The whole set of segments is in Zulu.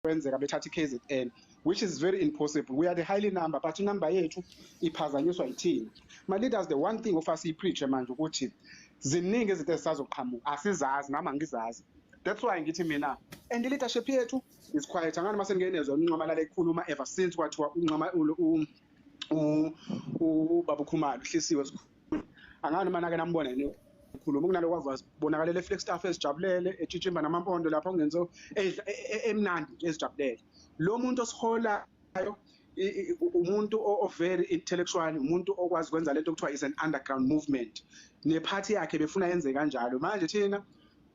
Kwenzeka bethatha i-KZN, which is very impossible. We are the highly number, but inumber yethu iphazanyiswa yithina. My leaders, the one thing ofasa siyipreach manje ukuthi ziningi izinto ezisazoqhamuka, asizazi, nami angizazi. That's why ngithi mina, and i-leadership yethu is quiet. Angani mase ngingenezwa uNxamalala ekhuluma ever since kwathiwa unxama ubaba uKhumalo uhlisiwe. Angani uma nake nambona yini khuluma kunaloko kwavas bonakalela eFlagstaff ezijabulele, etshitshimba namampondo lapho kungenzo emnandi nje, ezijabulele. Lo muntu osiholayo umuntu o very intellectual, umuntu okwazi ukwenza lento okuthiwa is an underground movement, nephathi yakhe befuna yenze kanjalo. Manje thina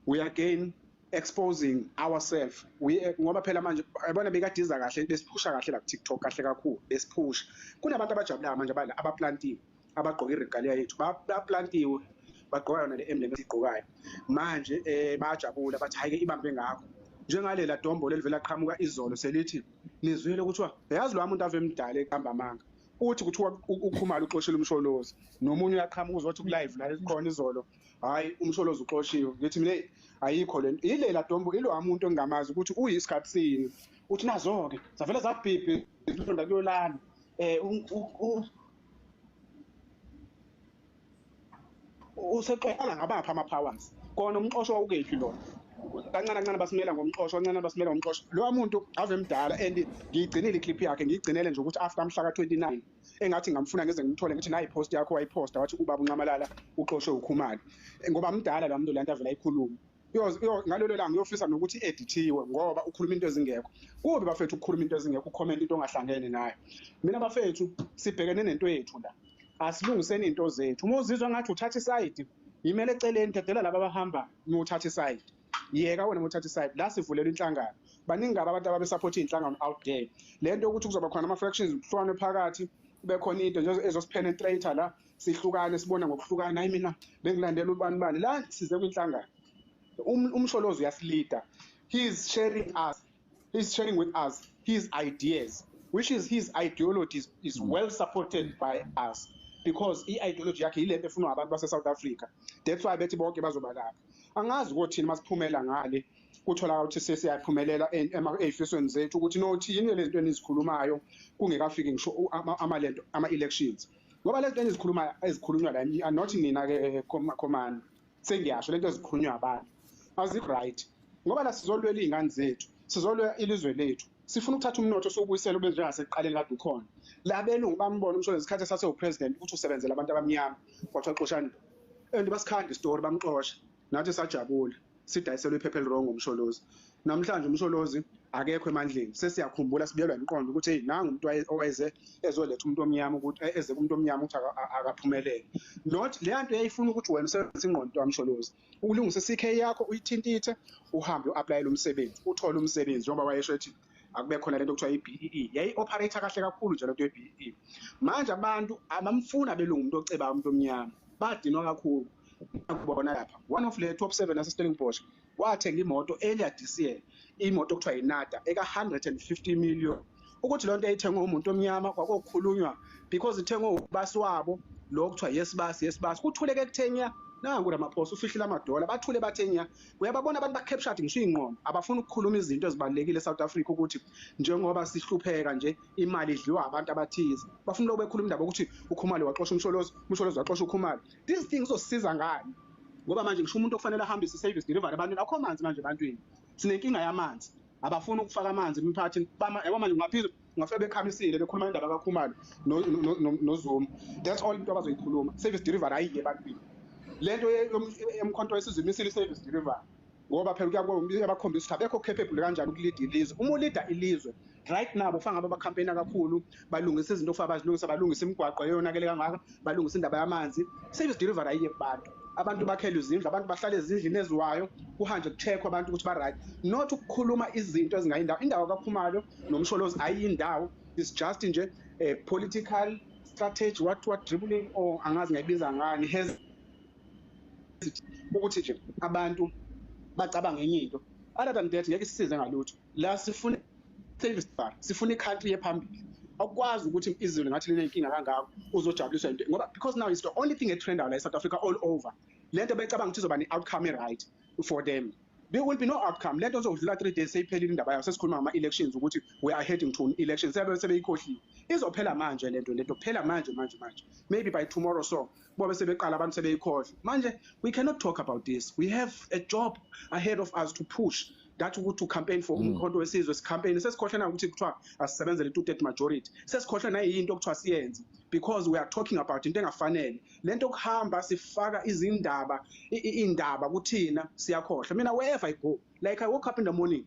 we are again exposing ourselves, we ngoba phela manje yabona bekadiza kahle, besiphusha kahle la ku TikTok, kahle kakhulu besiphusha. Kunabantu abajabulayo manje abala abaplantiwe, abagqoka iregalia yethu, baplantiwe, bagqoka yona le emblem esigqokayo manje. Bayajabula, bathi hayi ke, ibambe ngakho njengalela dombo lelivela qhamuka izolo selithi nizwile kuthiwa, yazi lo muntu ave emdala eqamba amanga, uthi kuthiwa uKhumalo uxoshile uMsholozi. Nomunye uyaqhamuka uzothi ku-live la esikhona izolo, hhayi, uMsholozi uxoshiwe. Ngithi mina, "Hey, ayikho lento." Ilela dombo ilo muntu engingamazi ukuthi uyisikhathi sini, uthi nazo-ke zavele zabhibhi izilonda kuyolala useqala ngabapha ama-powers kona umxosho wawukephi lona? Kancane kancane basimela ngomxosho, kancane basimela ngomxosho. Lowa muntu ave mdala, and ngiyigcinile iclip yakhe, ngiyigcinele nje ukuthi after mhla ka-29 engathi ngamfuna ngize ngimthole, ngithi nayi post yakho wayiposta wathi ubaba uNxamalala uxoshwe uKhumalo. Ngoba mdala lo muntu, lento avela ayikhuluma ngalelo langa uyofisa nokuthi i-edithiwe, ngoba ukhuluma into ezingekho. Kubi bafethu ukukhuluma into ezingekho, ucomment into ongahlangene nayo. Mina bafethu, sibhekene nento yethu la, asilungiseni iy'nto zethu. Uma uzizwa ngathi uthatha isayidi, yimele eceleni, dedela laba abahamba. Uma uthatha isayidi, yeka wena. Uma uthatha isayidi la, sivulela inhlangano. Baningi kabi abantu ababesupport iy'nhlangano out there. Le nto yokuthi kuzoba khona ama-fractions, kuhlukanwe phakathi, kube khona into nje ezosipenetrate la, sihlukane, sibona ngokuhlukana. Hayi, mina bengilandela ubani bani la, size kwinhlangano. UMsholozi uyasilida. He is sharing us, he's sharing with us his ideas, which is his ideology is well supported by us, because i-ideology yakhe yilento efunwa abantu base-South Africa. That's why bethi bonke bazoba lapha. Angazi kothini masiphumela ngale, kutholakala ukuthi sesiyaphumelela ey'fisweni zethu, ukuthi nothi yini lezi zinto enizikhulumayo kungekafiki ngisho amalento ama-elections, ngoba lezi zinto enizikhulumayo ezikhulunywa la, not nina-ke khomani, sengiyasho, lento ezikhulunywa abantu azikho right, ngoba la sizolwela iy'ngane zethu, sizolwela ilizwe lethu, sifuna ukuthatha umnotho siwubuyisele ube njengasekuqaleni kade ukhona. La belungu bambona umsholo ngesikhathi esase-upresident ukuthi usebenzela abantu abamnyama, kwathiwa xoshani, and basikhanda isitori, bamxosha. Nathi sajabula, sidayiselwe iphepha eliwrong ngomsholozi. Namhlanje umsholozi akekho emandleni, sesiyakhumbula, sibuyelwa imiqondo ukuthi hey, nangu umuntu owayeze ezoletha umuntu omnyama, ukuthi eze kumuntu omnyama ukuthi akaphumelele. Not leya nto yayifuna ukuthi wena usebenzise ingqondo kaMsholozi, ulungise i-CK yakho, uyithintithe, uhambe u-applyele umsebenzi, uthole umsebenzi, njengoba wayesho ethi akube khona lento okuthiwa i-BEE. Yayi-operate kahle kakhulu nje lento ye-BEE. Manje abantu abamfuna abelungu umuntu ocebayo, umuntu omnyama badinwa kakhulu. Nakubona lapha, one of le top 7 yase-Stellenbosch wathenga imoto earlier this year, imoto okuthiwa inada eka 150 million. Ukuthi loo nto yayithengwe umuntu omnyama kwakukhulunywa because ithengwe ubasi wabo lo kuthiwa yes basi, yes basi. Kuthuleke kuthenya nangu Ramaphosa ufihlile amadola, bathule bathenya. Uyababona abantu ba-captured ngisho iy'ngqondo, abafuna ukukhuluma izinto ezibalulekile e-South Africa, ukuthi njengoba sihlupheka nje imali idliwa abantu abathize. Bafuna lokhu bekhuluma indaba yokuthi uKhumalo waxosha uMsholozi, uMsholozi waxosha uKhumalo. These things zizosisiza ngani? Ngoba manje ngisho umuntu okufanele ahambise i-service delivery ebantwini, akho manzi manje ebantwini, sinenkinga yamanzi, abafuni ukufaka amanzi emphakathini. Yabo manje ungaphizwa ungafike bekhamisile bekhuluma indaba kaKhumalo noZuma. That's all into abazoyikhuluma. Service delivery ayiye ebantwini. Lento yomkhonto wesizwe imisile i-service delivery, ngoba phela kuyabakhombisa ukuthi abekho capable kanjani ukulida ilizwe. Uma ulida ilizwe right now, bufana ngabe bacampaigna kakhulu, balungisa izinto okufanele bazilungisa, balungisa imigwaqo eyonakele kangaka, balungisa indaba yamanzi. Service delivery ayiye kubantu, abantu bakhelwe izindlu, abantu bahlale ezindlini eziwayo, kuhanjwe ku-check-we abantu ukuthi ba-right, not ukukhuluma izinto ezingayindawo. Indawo kaKhumalo noMsholozi ayiyindawo, is just nje a political strategy, what dribbling or angazi ngayibiza ngani, has ukuthi nje abantu bacabanga enye into. Other than that, ngeke isisize ngalutho. La sifuna service bar, sifuna i-country yephambili. Awukwazi ukuthi izulu ngathi linenkinga kangako uzojabuliswa into, ngoba because now it's the only thing etrendayo la e-South Africa all over. Le nto becabanga ukuthi izoba ne-outcome e-right for them. There will be no outcome. Lento zodlula 3 days seyiphelile indaba yayo, sesikhuluma ngama elections ukuthi we are heading to elections. Sebe sebeyikhohliwe. Izophela manje lento phela manje manje manje. Maybe by tomorrow, so bobe sebeqala abantu sebeyikhohlwa. Manje we cannot talk about this. We have a job ahead of us to push that, ukuthi to campaign for uMkhonto weSizwe. Sicampaign, sesikhohlwa na ukuthi kuthiwa asisebenzele 2/3 majority, sesikhohlwa nayinto okuthiwa siyenze, because we are talking about into engafanele. Lento kuhamba sifaka izindaba, indaba kuthina, siyakhohlwa. Mina, wherever I go, like I woke up in the morning,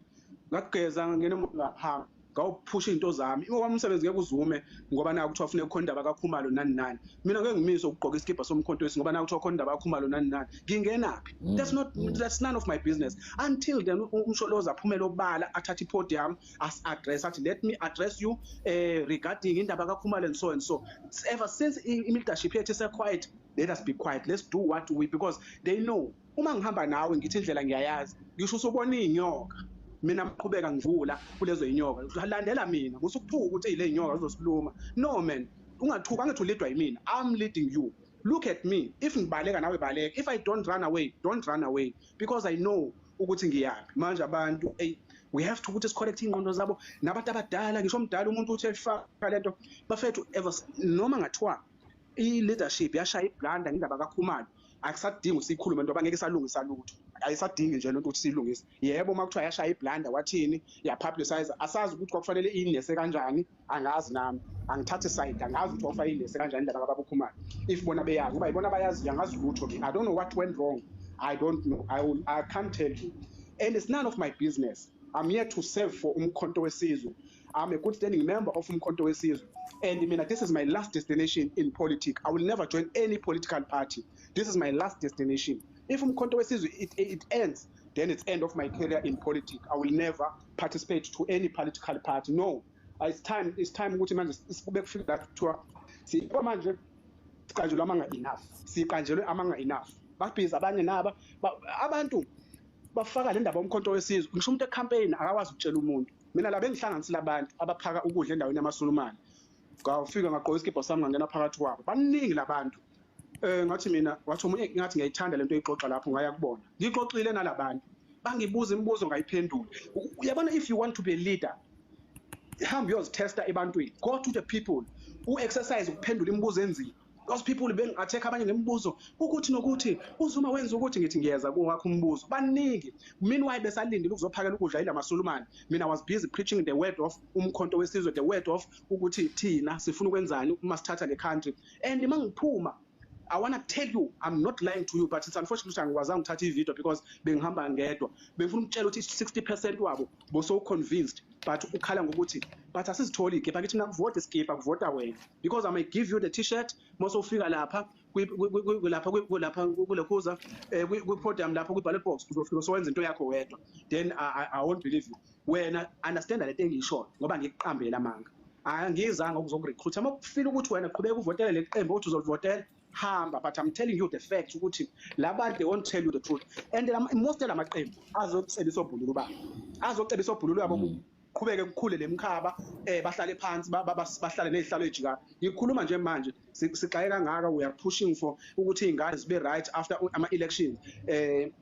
ngageza, ngene, ngahamba, ngawuphusha izinto zami. Owami umsebenzi ngeke uzume ngoba naku kuthiwa funeka khona indaba kaKhumalo nani nani. Mina ngeke ngimise ukugqoka isikibha soMkhonto wesizwe ngoba naku kuthiwa khona indaba kaKhumalo nani nani. Ngingenaphi? That's not, that's none of my business until then uMsholozi aphumele obala, athathe ipodium, as-address, athi, "Let me address you regarding indaba kaKhumalo and so and so." Ever since i-leadership yethu ise-quiet, let us be quiet. Let's do what we, because they know uma ngihamba nawe ngithi indlela ngiyayazi, ngisho usubona iy'nyoka, mina ngiqhubeka ngivula kulezo y'nyoka. Landela mina, musukuthuka ukuthi le y'nyoka zizosiluma. No man, ungathuka, angithi uleadwa yimina. I'm leading you. Look at me. If ngibaleka, nawe baleka. If I don't run away, don't run away, because I know ukuthi ngiyaphi. Manje abantu, ey, we have to ukuthi sicorrect iy'ngqondo zabo nabantu abadala. Ngisho omdala umuntu uthi efaka lento, bafethu, ever noma ngathiwa i-leadership yashaya iblunder ngendaba kaKhumalo, akusadingi ukuthi siyikhulume nto, angeke isalungisa lutho. Ayisadingi nje lento ukuthi siyilungise. Yebo, uma kuthiwa yashaya iblunder, wathini, yapublicize, asazi ukuthi kwakufanele inese kanjani. Angazi nami, angithathi side. Angazi ukuthi kwakufanele inese kanjani indaba kababa uKhumalo. If bona beyazi, ngoba yibona abayaziyo, angazi lutho mina. I don't know what went wrong. I don't know. I can't tell you and it's none of my business. I'm here to serve for uMkhonto weSizwe. I'm a good standing member of uMkhonto weSizwe and mina, this is my last destination in politics. I will never join any political party. This is my last destination. If uMkhonto weSizwe it ends, then it's end of my career in politics. I will never participate to any political party, no. It's time, it's time ukuthi manje kube kufika la kuthiwa siba manje siqanjelwe amanga enough, siqanjelwe amanga enough. Babhizi abanye naba abantu bafaka le ndaba yoMkhonto weSizwe. Ngisho umuntu ecampaign akakwazi ukutshela umuntu. Mina la bengihlanganisile abantu abaphaka ukudla endaweni yamaSulumane, ngafika ngagqoka isikibha sami, ngangena phakathi kwabo. Baningi labantu. Ngathi mina, wathi omunye, ngathi ngiyayithanda lento oyixoxa lapho. Ngaya kubona, ngixoxile nalabantu, bangibuza imibuzo, ngayiphendula. Uyabona, if you want to be a leader, hamba uyozitesta ebantwini. Go to the people, u-exercise ukuphendula imibuzo enzima. Those people bengi-attack abanye ngemibuzo ukuthi nokuthi uZuma wenza ukuthi, ngithi ngiyeza kuwakho umbuzo. Baningi. Meanwhile besalindile ukuzophakela ukudla yila maSulumane, mina was busy preaching the word of uMkhonto weSizwe, the word of ukuthi thina sifuna ukwenzani uma sithatha le country. And uma ngiphuma, I want to tell you, I'm not lying to you, but it's unfortunate ukuthi angikwazanga ukuthatha i-video because bengihamba ngedwa. Bengifuna ukutshela ukuthi 60% wabo bo-so convinced, but ukhala ngokuthi, "But asizitholi iskipa." Ngithi mina, kuvote iskipa, kuvota wena, because I may give you the t-shirt mase ufika lapha lapha lapha kulekhuza kwi-podium lapha kwi-ballot box, uzofika sowenza into yakho wedwa. Then I won't believe you. Wena understand lento engiyishoyo, ngoba ngikuqambela amanga, angizange ukuzokurecruit. Uma kufila ukuthi wena qhubeka uvotele leli qembu uthi uzolivotela, hamba, but I'm telling you the fact ukuthi labantu, they won't tell you the truth. And most lamaqembu azocebisa obhululu babo, azocebisa obhululu babo, qhubeke kukhule lemkhaba, bahlale phansi, bahlale nezihlalo ejikayo. Ngikhuluma nje manje, sixaye kangaka, we are pushing for ukuthi izingane zibe right after ama elections,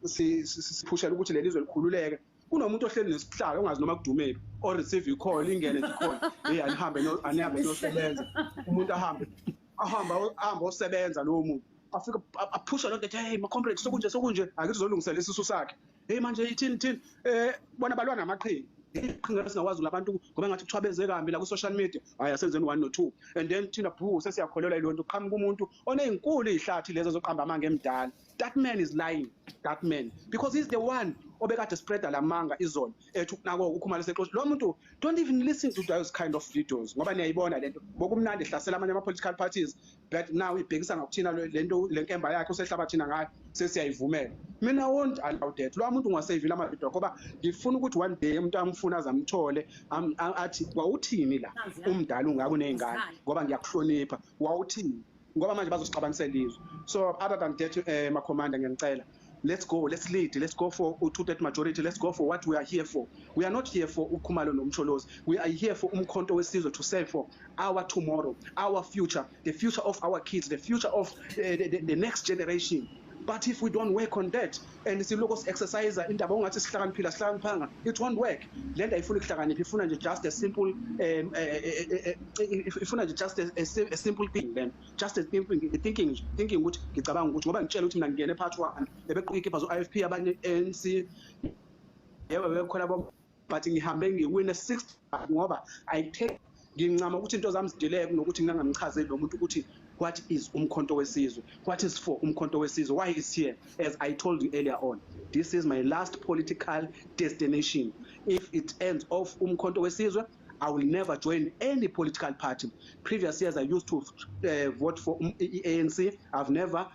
siphushela ukuthi lelizwe likhululeke. Kunomuntu ohleli nesihlalo ongazi noma kudumephi, o receive i-call, ingene nje call, hey, anihambe no, anihambe nosebenza. Umuntu ahambe, ahambe, ahambe osebenza. Lowo muntu afika aphusha lonke, ethi, "Hey, ma comrade, sokunje sokunje." Akithi uzolungisela isisu sakhe. Hey, manje ithini thini? Bona balwa namaqhinga, iqhinga singakwazi labantu ngoba ngathi kuthiwa beze kambi la ku social media. Hayi, asenzeni 1 no 2 and then thina bhu sesiyakholelwa yilonto. Qhamuka umuntu onezinkulu izihlathi lezo zoqamba amanga emdala. That man is lying, that man, because he's the one obekade spreada lamanga izolo, ethi nako uKhumalo sexoxa lo muntu. Don't even listen to those kind of videos, ngoba niyayibona lento bokumnandi hlasela amanye ama political parties, but now ibhekisa ngakuthina lento. Lenkemba yakhe usehlaba thina ngayo, sesiyayivumela. Mina I won't allow that. Lo muntu ngiwasavile ama-video ngoba ngifuna ukuthi one day umuntu amfuna aze amthole, athi, "Wawuthini la umdala ungaka uney'ngane? Ngoba ngiyakuhlonipha, wawuthini?" Ngoba manje bazosixabanisela izwe. So other than that, makhomanda, ngiyanicela, let's go, let's lead, let's go for 2/3 majority. Let's go for what we are here for. We are not here for uKhumalo noMsholozi. We are here for uMkhonto weSizwe, to save for our tomorrow, our future, the future of our kids, the future of the next generation. But if we don't work on that and siloko si-exercise indaba ongathi sihlakaniphile, sihlakaniphanga, it won't work. Le nto ayifuni ukuhlakanipha, ifuna nje just a simple ifuna nje just a simple thing, then just a thinking ukuthi ngicabanga ukuthi ngoba ngitshela ukuthi mina ngingene part 1 bebegqoka ikipa zo-IFP, abanye ANC, yebo bekhona bonke, but ngihambe ngiwine 6 ngoba I take ngincama ukuthi into zami zidileke kunokuthi ngingangamchazeli lo muntu ukuthi what is Umkhonto Wesizwe, what is for Umkhonto Wesizwe, why is here. As I told you earlier on, this is my last political destination. If it ends off Umkhonto Wesizwe, I will never join any political party. Previous years I used to vote for ANC. I've never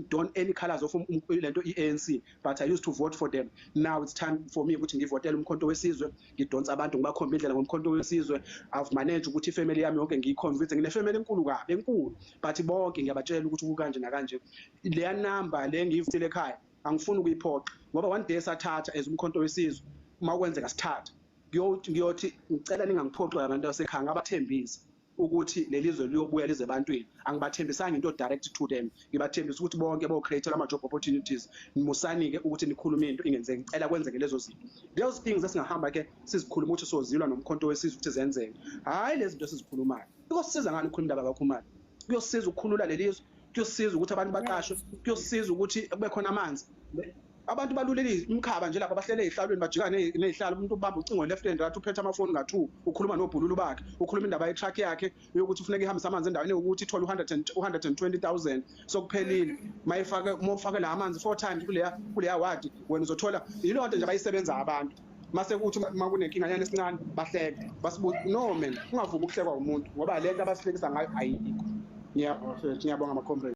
done any colors of lento ANC, but I used to vote for them. Now it's time for me ukuthi ngivotele Umkhonto Wesizwe, ngidonsa abantu ngibakhomba indlela ngoMkhonto Wesizwe. I've managed ukuthi ifamily yami yonke ngiyiconvince, ngine family enkulu kabi enkulu, but bonke ngiyabatshela ukuthi kukanje nakanje. Leya number le ngiyivutile ekhaya angifuni ukuyiphoqa, ngoba one day sathatha as Umkhonto Wesizwe, uma kwenzeka sithatha ngiyothi ngicela ningangiphoxi abantu basekhaya, ngabathembisa ukuthi leli zwe liyobuya lize ebantwini. Angibathembisanga into direct to them, ngibathembisa ukuthi bonke bo-create ama-job opportunities. Musani-ke ukuthi nikhulume into ingenzeki, ngicela kwenzeke lezo zinto. Those things esingahamba ke sizikhuluma ukuthi sozilwa noMkhonto Wesizwe ukuthi zenzeke, hhayi lezi zinto esizikhulumayo. Kuyosiza ngani ukukhuluma indaba kaKhumalo? Kuyosiza ukukhulula leli zwe? Kuyosiza ukuthi abantu baqashwe? Kuyosiza ukuthi kube khona amanzi? Abantu balulele imkhaba nje lapha, bahlele ey'hlalweni, bajika ney'hlalo, umuntu ubamba ucingo left and right, uphethe amafoni nga-2, ukhuluma nobhululu bakhe, ukhuluma indaba ye-truck yakhe yokuthi ufuneka ihambise amanzi endaweni yokuthi ithole u-120,000, sokuphelile. Mayifake uma ufake la amanzi 4 times kuleya wadi, wena uzothola. Yiloo nto nje abayisebenza abantu. Mase kuthi uma kunenkinga nyana esincane bahleke, basibuza. No man, ungavumi ukuhlekwa umuntu, ngoba le nto abasihlekisa ngayo ayikho. Ngiyabonga, ngiyabonga ama-comrade.